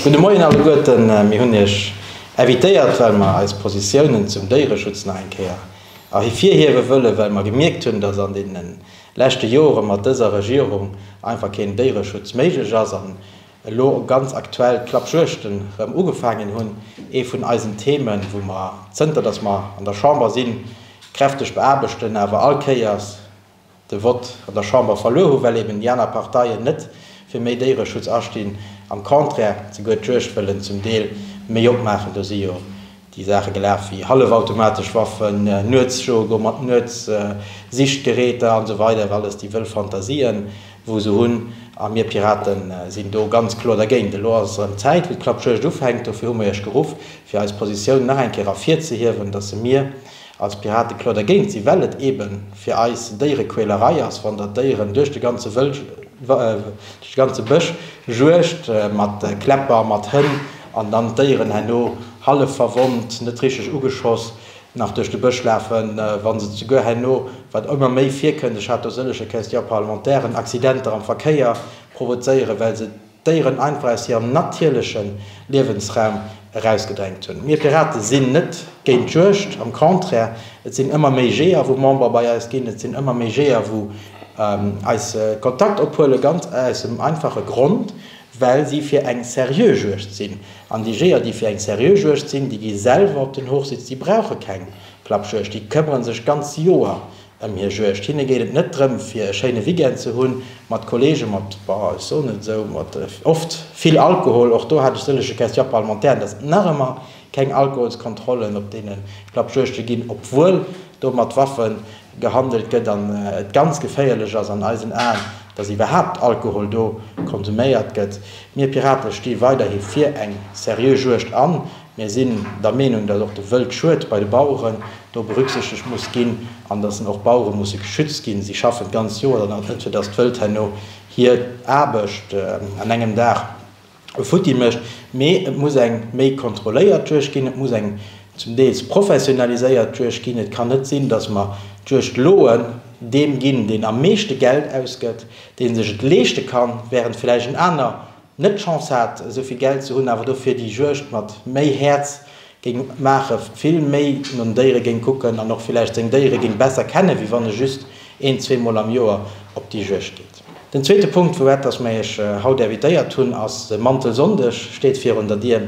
Gudde Moien alleguerten. Mir hunn Iech invitéiert, well mer eis Positiounen zum Déiereschutz nach eng Kéier ervirhiewe wëllen, well mer gemierkt hunn, dass an deene leschte Jore mat dëser Regierung einfach keen Déiereschutz méiglech ass an elo ganz aktuell d'Klappjuegten erëm ugefaangen hunn, ee vun eisen Themen, wou mer zënter dass mer an der Chamber sinn, kräfteg beaarbechten, awer all Kéiers de Vott an der Chamber verluer hu well eben déi aner Parteien net fir méi Déiereschutz astinn, am Contraire souguer d'Juegd wëllen zum Deel méi opmaachen. Do si jo déi Saache gelaf wéi hallefautomatesch Waffen, Nuetsjoe mat Nuetssichtgeräter an esou weider, alles déi wëll Fantasien, wou se hunn. A mir Piraten sinn do ganz kloer dergéint. Elo ass et erëm Zäit, wou d'Klappjuegd ufänkt. Dofir hu mer Iech geruff, fir eis Positioun nach eng Kéier ervirzehiewen, dass se mir als Pirate kloer dergéint sinn, well et eebe fir eis Déierequälerei ass, wann Der d'Déieren duerch de ganze Wëld, duerch de ganze Bësch juegt, mat Kläpper, mat Hënn, an dann d'Déieren herno hallef verwonnt, net richteg ugeschoss, nach duerch de Bësch lafen, wa se souguer herno, wat ëmmer méi virkënnt, ech hat do sëllege Question-parlementairen, Accidenter am Verkéier provozéieren, well se d'Déieren einfach aus hirem natierleche Liewensraum erausgedrängt hunn. Mir Pirate sinn net géint d'Juegd, am Contraire, et sinn ëmmer méi Jeeër wou Member bei eis ginn, et sinn ëmmer méi Jeeër wou eis Kontakt ophuelen, ganz aus dem einfache Grond, well si fir eng seriö Juegd sinn. An déi Jeeër déi fir eng seriö Juegd sinn, déi gi selwer op den Hochsitz, déi brauche keng Klappjuegd, déi këmmere sech d'ganz Joer Ëm hir Juegd. Hinne geet et net drëm, fir e schéine Weekend ze hunn mat Kolleegen, mat, bon, ech soen et esou, mat oft vill Alkohol. Och do hat ech sëllege Question-parlementairen, dass et nach ëmmer keng Alkoholskontrollen op deene Klappjuegte ginn, obwuel do mat Waffe gehandelt gëtt an et ganz geféierlech ass an eisen Aen, dass iwwerhaapt Alkohol do konsuméiert gëtt. Mir Pirate sti weiderhi fir eng seriö Juegd an. Mir sinn der Meenung, datt och de Wëldschued bei de Baueren do berücksichtegt muss ginn an datt och Bauere musse geschützt ginn. Si schaffen d'ganz Joer dann net, fir datt d'Wëld herno hir Aarbecht an engem Dag futti mécht. Mee et muss eng méi kontrolléiert Juegd ginn, et muss eng zum Deels professionaliséiert Juegd ginn. Et kann net sinn, datt mer d'Juegdloen deem ginn, deen am meeschte Geld ausgëtt, dee sech et leeschte kann, während vläicht en aner net d'Chance hat esou vill Geld ze hunn, awer dofir déi Juegd mat méi Häerz géing maachen, vill méi no den Déiere géing kucken an och villäicht seng Déiere géing besser kennen, wéi wann e just een, zweemol am Joer op déi Juegd geet. Den zweete Punkt, firwat dass mer Iech haut invitéiert hunn, ass, de Mantelsonndeg steet virun der Dier.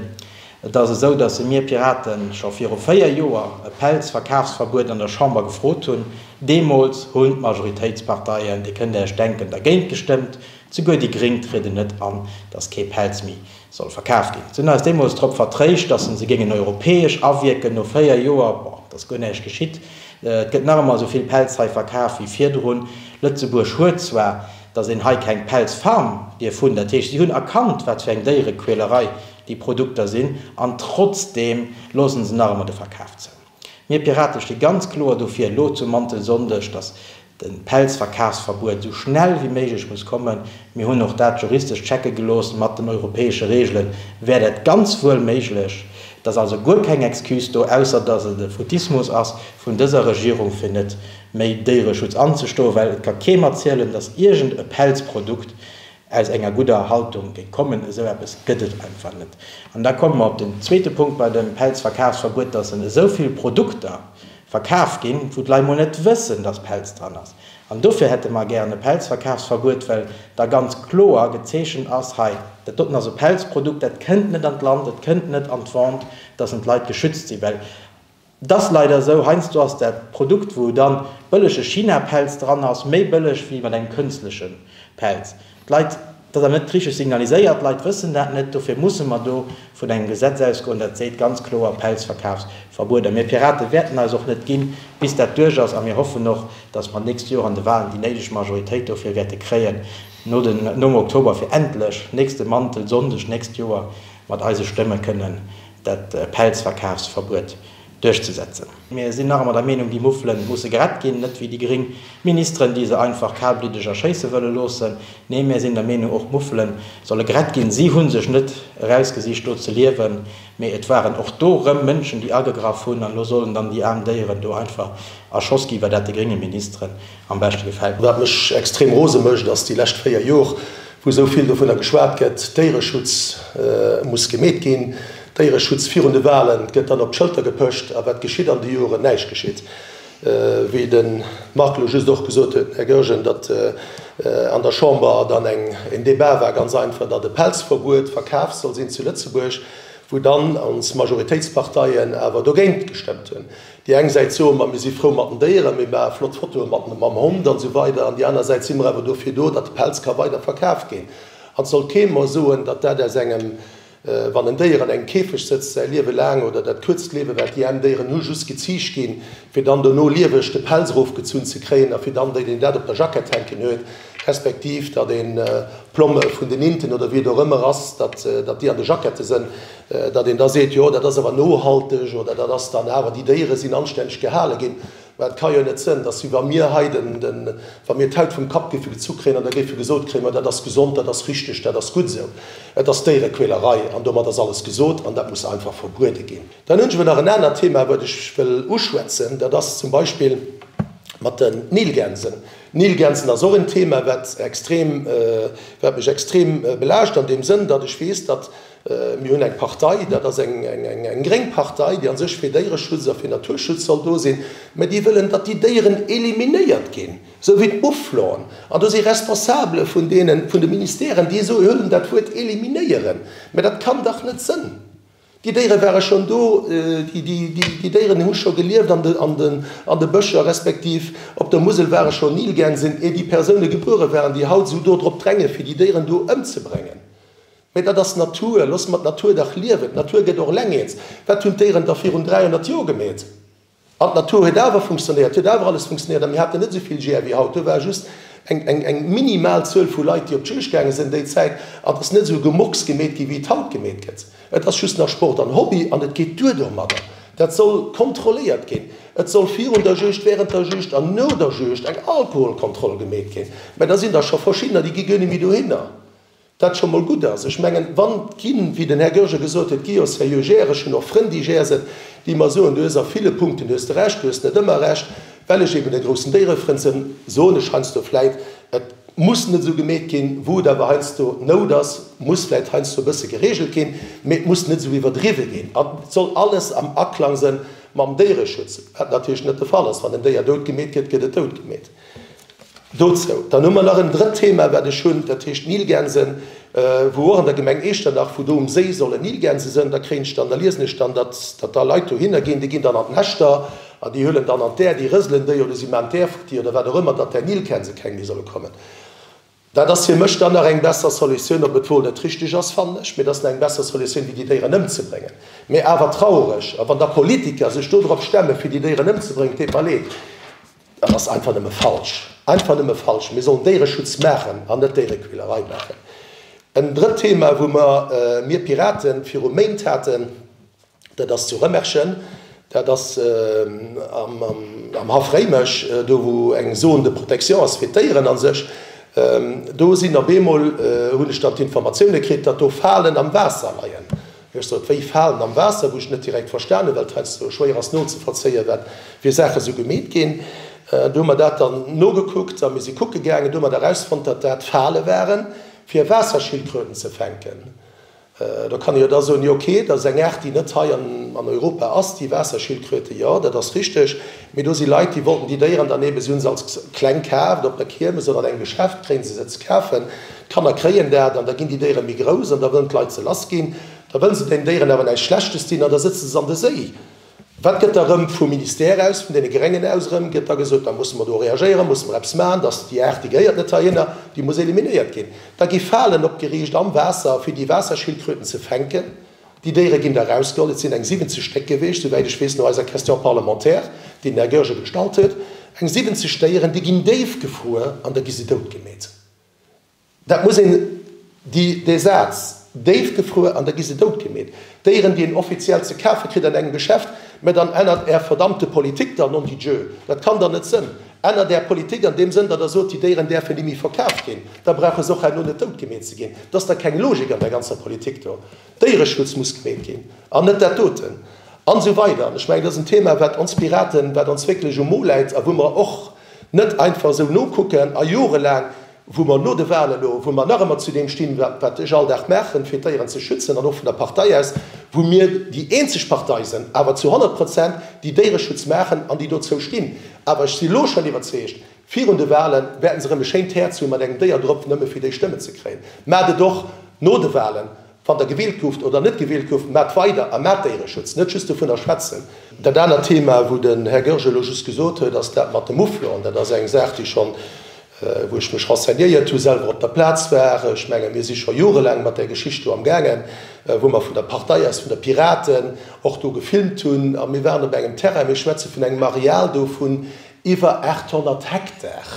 Et ass esou, dass mir Piraten scho viru 4 Joer e Pelzverkafsverbuet an der Chamber gefrot hunn. Deemools hunn d'Majoritéitsparteien, Dir kënnt Iech denken, dergéint gestëmmt. Souguer déi Gréng trieden net an, datt kee Pelz méi soll verkaf ginn. Se hunn eis deemools drop vertréischt, datt se géingen europäesch awierken. No 4 Joer, bon, et ass guer näischt geschitt. Et gëtt nach ëmmer esou vill Pelz hei verkaf wéi virdrun. Lëtzebuerg huet zwar, datt een hei keng Pelzfarm dierf hunn, dat heescht, si hunn erkannt, wat fir eng Déierequälerei déi Produkter sinn, an trotzdeem loosse se nach ëmmer de Verkaf zou. Mir Pirate sti ganz kloer dofir, elo zum Mantelsonndeg, datt de Pelzverkafsverbuet esou schnell wéi méiglech muss kommen. Mir hunn och dat juristesch checke gelooss, mat den europäesche Regele wär dat ganz wuel méiglech. Et ass also guer keng Excuse do, ausser datt et e Foutismus ass vun dëser Regierung, fir net méi Déiereschutz anzestoen, well et ka keem erzielen, datt iergend e Pelzprodukt aus enger gudder Haltung géing kommen. Esou eppes gëtt et einfach net. An da komme mer op den zweete Punkt bei dem Pelzverkafsverbuet, dass en esou vill Produkter verkaf ginn, wou d'Leit mol net wëssen, dass Pelz dran ass. An dofir hätte mer gären e Pelzverkafsverbuet, well da ganz kloer gezeechent ass, hei, dat doten ass e Pelzprodukt, dat kënnt net an d'Land, et kënnt net an d'Vente, dass en d'Leit geschützt sinn. Well Et ass leider esou, heiansdo ass dat Produkt, wou dann bëllege China-Pelz dran ass, méi bëlleg wéi mat engem kënstleche Pelz. D'Leit, dat ass awer net richteg signaliséiert, d'Leit wëssen dat net. Dofir musse mer do vun engem Gesetz ausgoen, dat seet ganz kloer, Pelzverkafsverbuet. A mir Pirate wäerten eis och net ginn, bis dat duerch ass. A mir hoffen och, dass mer d'nächst Joer an de Wahlen déi néideg Majoritéit dofir wäerte kréien, no den, nom Oktober, fir endlech nächste Mantelsonndeg d'nächst Joer mat eise Stëmme kënnen dat Pelzverkafsverbuet duerchzesetzen. Mir sinn nach ëmmer der Meenung, déi Muffelen musse gerett ginn, net wéi déi gréng Ministeren, déi se einfach kalbliddeg erschéisse wëlle loossen. Nee, mir sinn der Meenung, och d'Muffelen solle gerett ginn. Si hu sech net erausgesicht, do ze liewen, mee et waren och do rëm Mënschen, déi agegraff hunn. An elo sollen dann déi aarm Déieren do einfach erschoss ginn, well dat de grénge Ministeren am beschte gefält. Wat mech extrem rose mécht, ass déi lescht 4 Jor. wou esou vill dovunner geschwat gëtt, Déiereschutz muss gemeet ginn, Déiereschutz virun de Wahlen gëtt dann op d'Schëlter gepëscht a wat geschitt an de Joren? Näischt geschitt. Wéi de Marc elo just och gesot huet, Här Goergen, datt an der Chamber dann eng en Débat war, ganz einfach, datt e Pelzverbuet verkaf soll sinn zu Lëtzebuerg, wou dann ons Majoritéitsparteien awer dogéint gestëmmt hunn. Déi eng Säit soe mer, mir si frou mat den Déieren, mir maache flott Fotoe mat mam Hond an esou weider, an déi aner Säit si mer awer dofir do, datt de Pelz ka weider verkaf ginn. An et soll kee mer soen, datt dat aus engem, wann en Déier an engem Käfeg sëtzt säi Liewe laang, oder dat kuerzt Liewe wat déi aarm Déieren hu, just geziicht ginn, fir dann dono lieweg de Pelz erofgezunn ze kréien a fir dann, datt een dat op der Jackett hänken huet, respektiv datt een d'Plomme vun den Inten oder wéi et och ëmmer ass, datt déi an de Jackette sënn. Datt een da seet, jo dat ass awer nohalteg oder dat ass dann awer, déi Déiere sinn anstänneg gehale ginn. Mä et ka jo net sënn, datt wéi wa mir hei den, den, wa mir d'Haut vum Kapp géife gezu kréien an da géife gesot kréien, ma dat ass gesond, dat ass richteg, dat ass gutt esou. Et ass Déierequälerei an domat ass alles gesot an dat muss einfach verbuede ginn. Dann hunn ech awer nach en anert Thema, wat ech wëll uschwätzen, dat ass zum Beispill mat den Nilgänsen. Nilgänsen ass och en Thema, wat extrem, wat mech extrem belaascht an deem Sënn, datt ech weess, datt Mir hunn eng Partei, dat ass eng gréng Partei, déi a sech fir Déiereschutz a fir Naturschutz soll do sinn, mä déi wëllen, datt déi Déieren eliminéiert ginn, esou wéi d'Mouflon. An do si Responsabele vun deenen, vun de Ministèren, déi soen, huelen dat Wuert eliminéieren. Mä dat kann dach net sënn. Déi Déiere ware schonn do, déi Déieren hu scho gelieft an de Bëscher, respektiv op der Musel ware schonn Nilgänsen, ier déi Persoune gebuere waren, déi haut esou do drop dränge fir déi Déieren do ëmzebréngen. Mee dat ass Natur, loosse mer d'Natur dach liewen. D'Natur gëtt och eleng eens. Wat hunn d'Déieren da virun 300 Joer gemeet? An d'Natur huet awer funktionéiert, huet awer alles funktionéiert a mir haten net esou vill Jeeër wéi haut. Do war just eng, eng, eng minimal Zuel vu Leit, déi op d'Juegd gaange sinn déi Zäit an et ass net esou e Gemurks gemeet gi wéi et haut gemeet gëtt. Et ass just nach Sport an Hobby an et geet duer domadder. Dat soll kontrolléiert ginn. Et soll virun der Juegd, während der Juegd an no der Juegd eng Alkoholkontroll gemeet ginn. Mä da sinn der scho verschiddener, déi gi guer net méi dohinner. Wat scho mol gutt ass. Ech mengen, wann d'ginn, wéi den Här Goergen gesot huet, gi jo seriö Jeeër, ech hunn och Frënn, déi Jeeër sinn, déi mer soen, du hues a ville Punkten hues de Recht, du hues net ëmmer Recht. Well ech eben e groussen Déierefrënd sinn, soen ech heiansdo vläit, et muss net esou gemeet ginn, wou et awer heiansdo Nout ass, muss vläit heiansdo e bësse geregelt ginn, mee et muss net esou iwwerdriwwe ginn. An et soll alles am Aklang sinn mam Déiereschutz, wat natierlech net de Fall ass. Wann en Déier dout gemeet gëtt, gëtt et dout gemeet. Dozou. Dann hu mer nach en drëtt Thema, wat ech hunn, dat heescht Nilgänsen, wou och an der Gemeng Eechternach, wou do um Séi sollen Nilgänse sënn. Da kréien ech dann, da liesen ech dann, datt, datt da Leit dohinner ginn, déi ginn dann an d'Näschter an déi huelen dann an d'Äer, déi rëselen déi oder si maachen d'Äer futti oder wat och ëmmer, datt där Nilgänse keng méi solle kommen. Dat ass fir mech dann nach eng besser Solutioun, ob et wuel net richteg ass, fannen ech, mee et ass nach eng besser Solutioun, wéi déi Déieren ëmzebréngen. Mee awer traureg, a wann da Politiker sech dodrop stemme fir déi Déieren ëmzebréngen, deet mer leed, Dat ass einfach nëmme falsch. Einfach nëmme falsch. Mir sollen Déiereschutz maachen an net Déierequälerei maachen. En drëtt Thema, wou mer, mir Piraten, viru Méint haten, dat ass zu Rëmerschen, dat ass am Haff Réimech, do wou eng Zone de protection ass fir d'Déieren a sech. Do sinn op eemol, hunn ech dann d'Informatioune kritt, datt do Falen am Waasser leien. Ech sot, wéi Falen am Waasser, wou ech net direkt verstan hunn, well et heiansdo schwéier ass nozevollzéien, wat fir Saache sou gemeet ginn. Du hu mer dat dann nogekuckt a mir si kucke gaangen. Du hu mer da erausfonnt, datt dat Fale waren, fir Waasserschildkröten ze fänken. Do kann ee jo da soen, jo ok, dat ass eng Aart, déi net hei an Europa ass, déi Waasserschildkröte. Jo, dat ass richteg. Mee do si Leit, déi wollten déi Déieren dann eben, si hu se als kleng kaaft op der Kiermes oder an engem Geschäft kréie se se ze kafen. D'Kanner kréien dat an da ginn déi Déiere méi grouss an da wëllen d'Leit se lass ginn. Da wëllen se deenen Déieren awer näischt Schlechtes dinn an da sëtze se an de Séi. Wat gëtt da rëm vum Ministère aus, vun deene Gréngen aus erëm, gëtt da gesot, da musse mer do reagéieren, musse mer eppes maachen, dass déi Aart, déi gehéiert net heihinner, déi muss eliminéiert ginn. Da gi Falen opgeriicht am Waasser, fir déi Waasserschildkröten ze fänken. Déi Déiere ginn da erausgeholl. Et sinn eng 70 Stéck geweecht, souwäit ech weess, no eiser Question parlementaire, déi den Här Goergen gestallt huet. Eng 70 Déieren, déi ginn déifgefruer an da gi se doutgemeet. Dat muss een, déi, dee Saz, déifgefruer an da gi se doutgemeet. Déieren, déi een offiziell ze kafe kritt an engem Geschäft, mä dann ännert Är verdammte Politik dann, non Dieu! Dat kann dann net sënn. Ännert Är Politik an deem Sënn, datt Der sot, déi Déieren däerfen ni méi verkaf ginn, da brauche se och herno net doutgemeet ze ginn. Et ass da keng Logik an der ganzer Politik do. Déiereschutz muss gemeet ginn an net dat doten. An esou weider. An ech mengen, dat ass en Thema, wat ons Piraten, wat ons wierklech um Mo läit a wou mer och net einfach esou nokucken a jorelaang. Wou mer no de Wahlen elo, wou mer nach ëmmer zu deem stinn, wat ech all Dag maachen, fir d'Déieren ze schützen, an och vun der Partei aus, wou mir déi eenzeg Partei sinn, awer zu 100 Prozent, déi Déiereschutz maachen an déi dozou stinn. Awer ech si elo schonn iwwerzeegt, virun de Wahlen wäerten se erëm e schéint Häerz hunn mat engem Déier drop, nëmme fir déi Stëmmen ze kréien. Maacht et och no de Wahlen, wann Der gewielt gouft oder net gewielt gouft, maacht weider a maacht Déiereschutz, net just dovunner schwätzen. Dat anert Thema, wou den Här Goergen elo just gesot huet, ass dat mat de Mouflon. Dat ass eng Saach, déi schonn wou ech mech renseignéiert hu, selwer op der Plaz war. Ech menge mir si scho jorelaang mat där Geschicht do am gaangen, wou mer vun der Partei aus, vun der Piraten, och do gefilmt hunn. A mir waren op engem Terrain, mir schwätze vun engem Areal do vun iwwer 800 Hektar.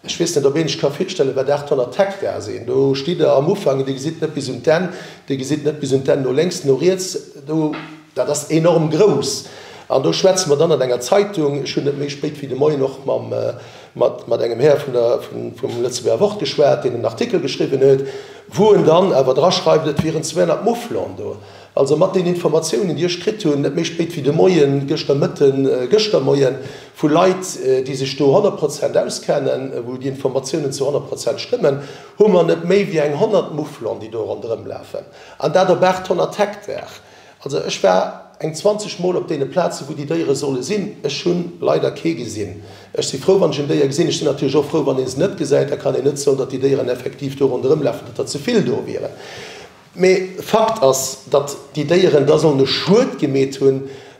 Ech weess net, ob een sech ka virstellen, wat 800 Hektar sinn. Do stitt Der am Ufank, Dir gesitt net bis un d'Enn, Dir gesitt net bis un d'Enn no lénks, no riets. Do, dat ass enorm grouss. An do schwätze mer dann an enger Zeitung, ech hunn net méi spéit wéi de Moien och mam, mat, mat engem Här vun der, vun, vum Lëtzebuerger Wort geschwat, deen en Artikel geschriwwen huet, wou en dann awer draschreift, et wieren 200 Mouflon do. Also mat den Informatiounen, déi ech kritt hunn, net méi spéit wéi de Moien, gëschter Mëtten, gëschter Moien, vu Leit, déi sech do 100 Prozent auskennen, wou déi Informatiounen zu 100 Prozent stëmmen, hu mer net méi wéi eng 100 Mouflon, déi do ronderëmlafen. An dat op 800 Hektar. Also ech war eng 20 Mol op deene Plazen, wou déi Déiere solle sinn. Ech hu leider kee gesinn. Ech si frou, wann ech en Déier gesinn. Ech sinn natierlech och frou, wann ee se net gesäit. Da kann een net soen, datt déi Déieren effektiv do ronderëmlafen, datt der ze vill do wieren. Mee Fakt ass, datt déi Déieren da sollen e Schued gemeet hu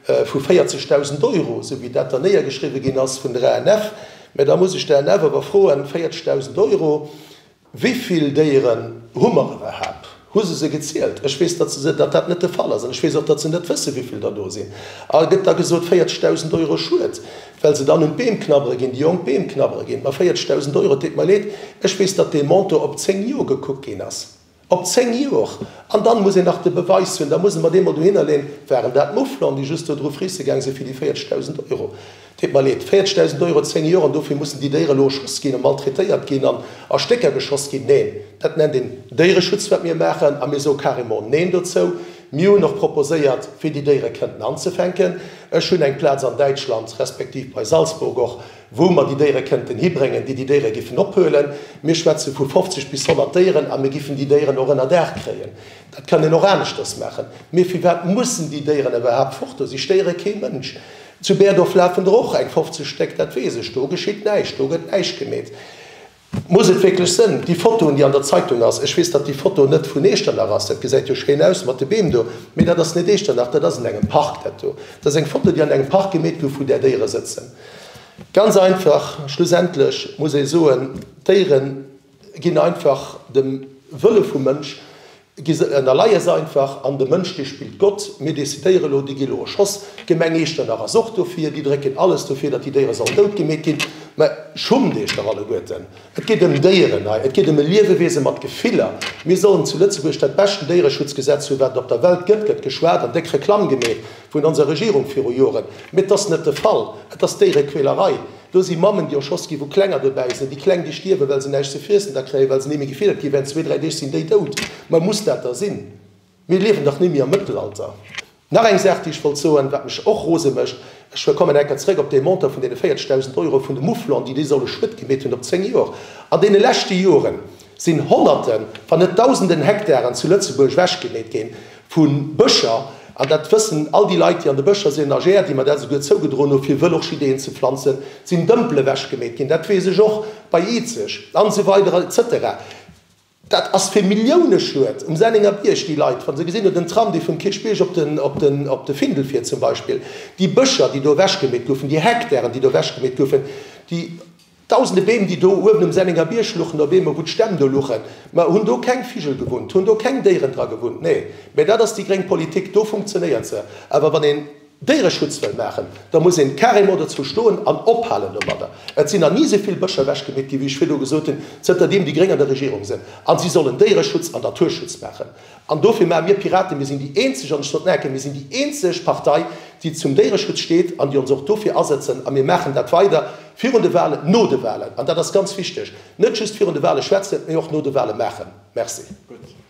vu 40.000 Euro, esou wéi dat dann néiergeschriwwe ginn ass vun der ANF. Mä da muss ech der ANF awer froen, 40.000 Euro, Wéi vill Déieren hu mer iwwerhaapt? Hu se se gezielt? Ech weess, datt se, datt dat net de Fall ass. An ech weess och, datt se net wëssen, wéi vill der do sinn. A gëtt da gesot, 40.000 Euro Schued, well se dann un d'Beem knabbere ginn, déi jonk Beem knabbere ginn. Ma 40.000 Euro, et deet mer leed, ech weess, datt dee Montant op 10 Joer gekuckt ginn ass. Op 10 Jor! An dann muss een nach de Beweis hunn, da muss e mat eemol dohinner leen, waren dat Mouflon, déi just do dru frisse gaang sinn fir déi 40.000 Euro? Deet mer leed, 40.000 Euro, 10 Jor, an dofir mussen déi Déiere elo erschoss ginn a maltraitéiert ginn an a Stécker geschoss ginn? Neen, dat nennt een Déiereschutz, wat mir maachen, a mir soe carrément Neen dozou. Mir hunn och proposéiert, fir déi Déiere kënnten anzefänken. Ech hunn eng Plaz an Däitschland, respektiv bei Salzburg och, wou mer déi Déiere kënnten hibréngen, déi déi Déiere giffen ophuelen. Mir schwätze vu 50 bis 100 Déieren a mir giffen déi Déieren och ënner Daach kréien. Dat kann een och aneschters maachen. Mee firwat mussen déi Déieren iwwerhaapt fort do? Si stéiere kee Mënsch. Zu Berdorf lafen der och eng 50 Stéck, dat weess ech. Do geschitt näischt, do gëtt näischt gemeet. Muss et wierklech sënn? Déi Fotoen, déi an der Zeitung ass, ech weess, datt déi Foto net vun Eechternach ass, dat gesäit jo schéin aus mat de Beem do, mee dat ass net Eechternach, dat ass an engem Park dat do. Dat ass eng Foto, déi an engem Park gemeet gouf, wou där Déiere sëtzen. Ganz einfach, schlussendlech muss ee soen, d'Déiere ginn einfach dem Wëlle vum Mënsch Gi se ënnerleie se einfach an de Mënsch dee spillt Gott. Mir decidéiere elo, déi gi elo erschoss. D'Gemeng Eechternach ass och dofir, déi drécken alles dofir, datt déi Déiere sollen dout gemeet ginn. Mä schummt Iech dach alleguerten! Et geet ëm Déieren hei, et geet ëm e Liewewiese mat Gefiller. Mir sollen zu Lëtzebuerg dat beschten Déiereschutzgesetz hunn, wat et op der Welt gëtt, gëtt geschwat an déck Reklamm gemeet vun onser Regierung viru Joren. Mee et ass net de Fall. Et ass Déierequälerei. Do si Mammen, déi erschoss ginn, wou Klenger dobäi sinn. Déi Kleng, déi stierwen, well se näischt ze friessen da kréien, well se ni méi gefiddert ginn. Während zwee, dräi Deeg sinn déi dout. Ma muss dat da sinn? Mir liewen dach ni méi am Mëttelalter. Nach eng Saach, déi ech wollt soen, wat mech och rose mécht, Ech kommen eng Kéier zréck op dee Montant vun deene 40.000 Euro vun de Mouflon, déi déi solle Schued gemeet hunn op 10 Joer. An deene leschte Jore sinn Honnerten, wann net Dausenden Hektaren zu Lëtzebuerg ewechgemeet ginn, Vu Bëscher, an dat wëssen all déi Leit, déi an de Bëscher sinn, a Gär, déi mer dat esouguer zougedroen hu fir wëll Orchideeën ze pflanzen, sinn Dëmpele ewechgemeet ginn, dat weess ech och, bei Izeg, an esou weider et cetera. Dat ass fir Millioune Schued um Sennenger Bierg. Déi Leit, wa se gesinn hunn, den Tram, dee vum Kierchbierg op den, op den, op de Findel fiert zum Beispill, déi Bëscher, déi do ewechgemeet goufen, déi Hektaren, déi do ewechgemeet goufen, déi. Dausende Beem, déi do uewen um Sennenger Bierg luchen, op eemol, wou d'Stämm do luchen, ma hunn do keng Vigel gewunnt, hunn do keng Déieren dra gewunnt? Nee, mä dat ass déi gréng Politik, do funktionéiert se. Awer wann een Déiereschutz wëll maachen, da muss een carrément dozou stoen an ophalen domadder. Et sinn nach ni esou vill Bëscher ewechgemeet ginn, wéi ech virdu gesot hunn, zënterdeem déi Gréng an der Regierung sinn. A si sollen Déiereschutz an Naturschutz maachen. An dofir maache mir Piraten, mir sinn déi eenzeg, an ech soen et nach eng Kéier, mir sinn déi eenzeg Partei, déi zum Déiereschutz steet an déi ons och dofir asetzen. A mir maachen dat weider, virun de Wahlen, no de Wahlen. An dat ass ganz wichteg, net just virun de Wahle schwätzen, mee och no de Wahle maachen. Merci. Gutt.